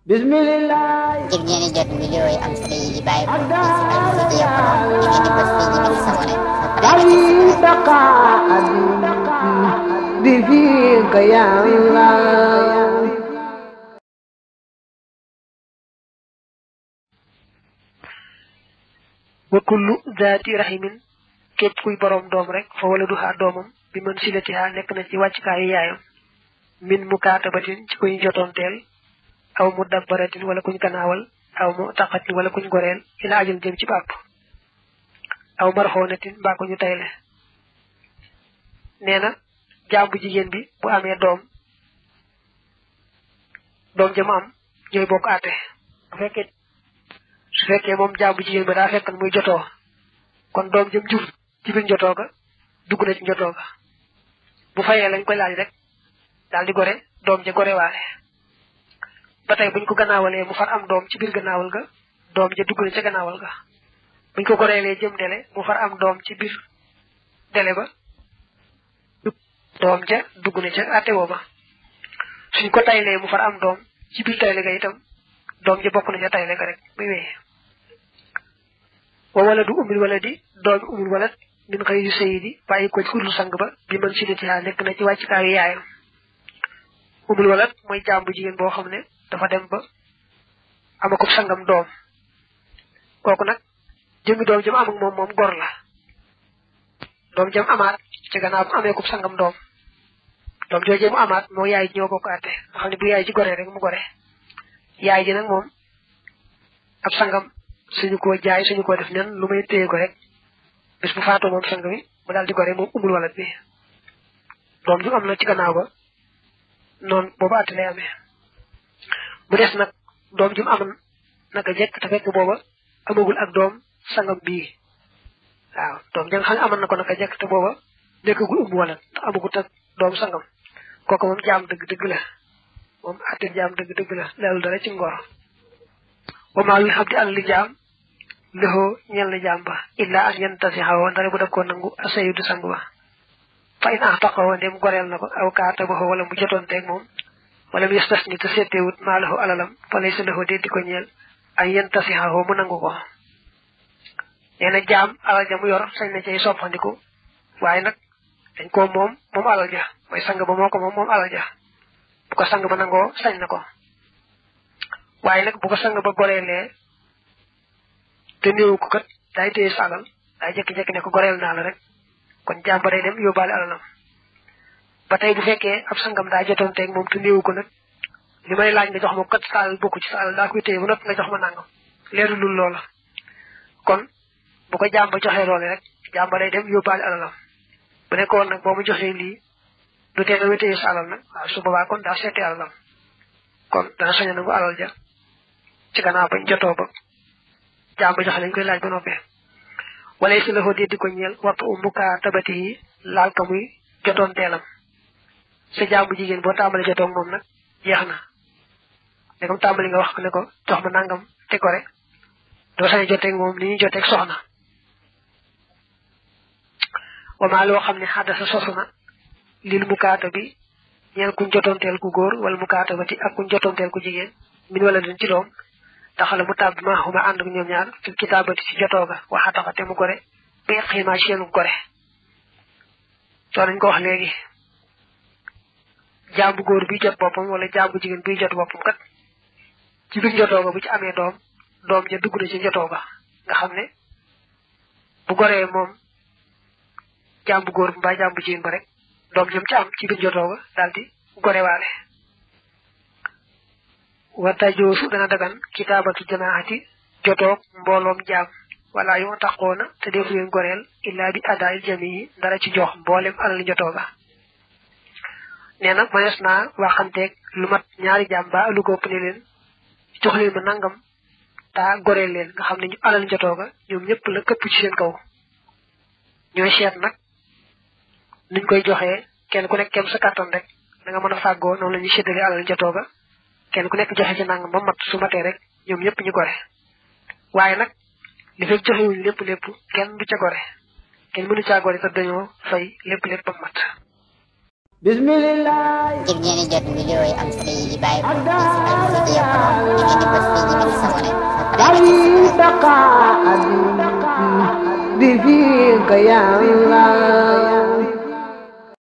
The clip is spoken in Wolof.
Bismillah. ngir ngeen di jot vidéo yi am solo yi bàyyi ko ci Al-Mouridiyyah Pro da ngeen di bës fii ñu bind s'abonné بفيك يا الله. wa kullu zaati rahimin képp kuy borom doom rek fa wala du xaa doomam bi mën silatiha nekk na ci wàccukaayu yaayam min mukaatabatin ci kuñ jotoonteel aw mu dabbaratin wala kuñ ganaawal aw mu taqatin wala kuñ goreel ila ajal jëm ci bàpp aw marxoonatin mbaa ko ñu tayle nee na jaam bu jigéen bi bu amee doom jëm am ñooy bokk àtte su fekkee moom jaam bu jigéen ba daa fekkan muy jotoo kon doom jëm jur ci biir njotoo ga dugg na ci njotoo ga bu fayee lañ koy laaj rek daal di gore doom ja gore waale ba tey buñ ko gannaawalee mu far am doom ci biir gannaawal ga doom ja dugg na ca gannaawal ga buñ ko goreelee jëm dele mu far am doom ci biir dele ba doom ja dugg na ca àtte booba suñ ko taylee mu far am doom ci biir tayle ga itam doom ja bokk na ca tayle ga rek muy wéy wa wala du umul wala di doomi umul wala min xëy yu sayidi bàyyi ko ci kurlu sang ba bi mën silatiha nekk na ci wàccukaayu yaayam umul wala mooy jaam bu jigéen boo xam ne dafa dem ba amakub sangam doom kooku nag jëmmi doom jëm am ak moom gor la doom jëm amaat ci gannaaw bu amee kub sangam doom joojee mu amaat moo yaay ji ñoo bokk àtte nga xam ne bu yaay ji goree rek mu gore yaay ji nag moom ab sangam suñu ko jaay suñu ko def nen lu may téye ko rek bis bu faatoo moom sang bi mu daal di gore moom umul walat bi doom ju am na ci gannaaw ba noonu boobu àtte lay amee mu des nag doom ju mu am naka jekk te fekk booba amagul ak doom sangam bii waaw doom ja nga xam ne amoon na ko naka jekk te booba nekkagul umul walat te amagut ak doom sangam kooku moom jaam dëgg-dëgg la moom àtte jaam dëgg-dëgg la leelu dara ci ngor wa maa yu xam di àll li jaam lëxoo ñel na jaam ba illa an yentasi xawoo ndare bu def ko nangu asayidu sang ba fa in ax taqawoo ndem goreel na ko aw kaata baxoo wala mu jotoonteeg moom wala mu yestas ni te seetewut maa laxoo alalam fa lay sa lëxoo dee di ko ñeel an yentasi xawoo mu nangu ko nee na jaam alal ja mu yor sañ na cay soppandiku waaye nag dañ ko moom alal ja mooy sang ba moo ko moom alal ja bu ko sang ba nangoo sañ na ko waaye nag bu ko sang ba goreelee te néewu ko kat day téye sa alal day jékki-jékki ne ko goreel naa la rek kon jaam ba day dem yóbbaale alalam ba tey bu fekkee ab sangam daa jotoon teeg moom te néewu ko nag li may laaj nga jox ma kat sa alal bokku ci sa alal daa koy téye ba noppi nga jox ma nangam leeru lul loola kon bu ko jaam ba joxee loole rek jaam ba day dem yóbbaale alalam bu nekkoon nag boo ma joxee lii du tee nga téye sa alal nag waaw su boobaa kon daa seetee alalam kon dana sañ a nangu alal ja ci gannaaw bañ jotoo ba jaam ba joxe lañ koy laaj ba noppee wala si la ko di ko ñeel waxtu umbukaa tabati yi laal ka muy jotoon teelam sa jaam bu jigéen boo tàmbali jotoon moom nag jeex na ne comme tàmbali nga wax ko ne ko jox ma nangam te ko rek doo sañ a joteeg moom ni ñuy joteeg soxna wamaa loo xam ne xadda sa sosu na lil mukaata bi ñeel kuñ jotoonteel ku góor wala mukaatabati ak kuñ jotoonteel ku jigéen min wala den ci doom daxala mu tàbbi ma xuma ànd ak ñoom ñaar fi kitaabati ci jotoo ga waxataxa te mu gore bi xiima ci seenu gore soo nañ ko wax léegi jaam bu góor bi jot boppam wala jaam bu jigéen bi jot boppam kat ci biir jotoo ga bu ci amee doom ja dugg na ci jotoo ga nga xam ne bu goree moom jaam bu góor bi mbaa jaam bu jigéen ba rek doom jëm ci am ci biir jotoo ga daal di gore waale wata joosu dana dagan kitaabatu jamaati jotoog mbooloom jaam wala yu taxoona te defu leen goreel illa bi adaayil jamiyi dara ci jox mboolem alal jotooga nee na manees naa waxanteeg lu mat ñaari jaam ba lu góob ne leen jox leen ma nangam taa goreel leen nga xam ne ñu alal jotooga ñoom ñëpp la këpp ci seen kaw ñooy seet nag nuñ koy joxee kenn ku nekk kem sa kàttan rek da nga mën a fàggoo noonu la ñuy séddale alal jotooga kenn ku nekk joxe ci nangam ba mat su matee rek ñoom ñëpp ñu gore waaye nag li fekk joxewuñ lépp kenn du ca gore kenn mënu caa gore te dañoo fay lépp ba mat Bismillah. ngir ngeen di jot vidéo yi am solo yi bàyyi ko ci Al-Mouridiyyah Pro بفيك يا الله